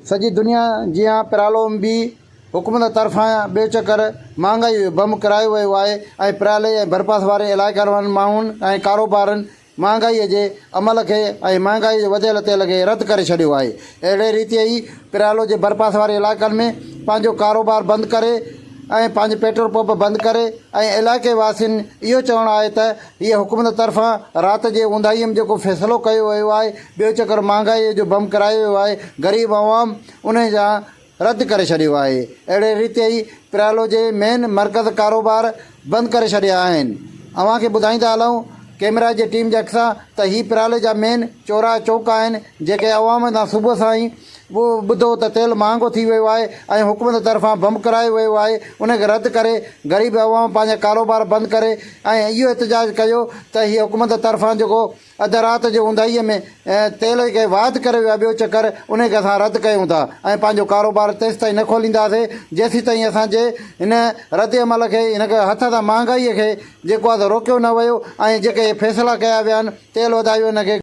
سڄي دنيا جيان پرالو م به حڪومت طرفان ٻيو چڪر مهانگائي جو بم ڪرايو ويو آهي ۽ پرالي ۽ ڀرپاس واري علائقن وارن ماڻهن ۽ ڪاروبارن مهانگائي جي عمل کي ۽ مهانگائي جي وڌيل تيل کي رد ڪري ڇڏيو آهي. اهڙي ريت ئي پرالو جي ڀرپاس واري علائقن ۾ پنهنجو ڪاروبار بند ڪري ۽ پنهنجي پيٽرول پمپ بند ڪري ۽ علائقي واسين اهو چوڻ آهي ته هيء حڪومت طرفان رات جي اونداهي ۾ جيڪو فيصلو ڪيو ويو آهي ٻيو چڪر مهانگائي جو بم ڪرايو ويو آهي غريب عوام انهي جا رد ڪري ڇڏيو آهي اهڙي ريت ئي پرالو جي مين مرڪز ڪاروبار بند ڪري ڇڏيا آهن اوهان کي ٻڌائيندا هلون ڪيمرا جي ٽيم جي اک سان ته هي پرالي جا مين چوراها چوڪ آهن جيڪي عوام تان صبح سان ئي ٻڌو ته تيل مهانگو ٿي ويو آهي ۽ حڪومت طرفان بم ڪرايو ويو آهي ان کي رد ڪري غريب عوام پنهنجا ڪاروبار بند ڪري ۽ اهو احتجاج ڪيو ته هي حڪومت طرفان جيڪو اڌ رات جي اونداهي ۾ تيل کي واڌ ڪري ويو آهي ٻيو چڪر ان کي اسان رد ڪيون ٿا ۽ پنهنجو ڪاروبار تيستائين نه کولينداسين جيسيتائين اسان جي هن رد عمل کي هن هٿ سان مهانگائي کي جيڪو آهي سو روڪيو نه ويو ۽ جيڪي فيصلا ڪيا ويا آهن تيل وڌايو ان کي.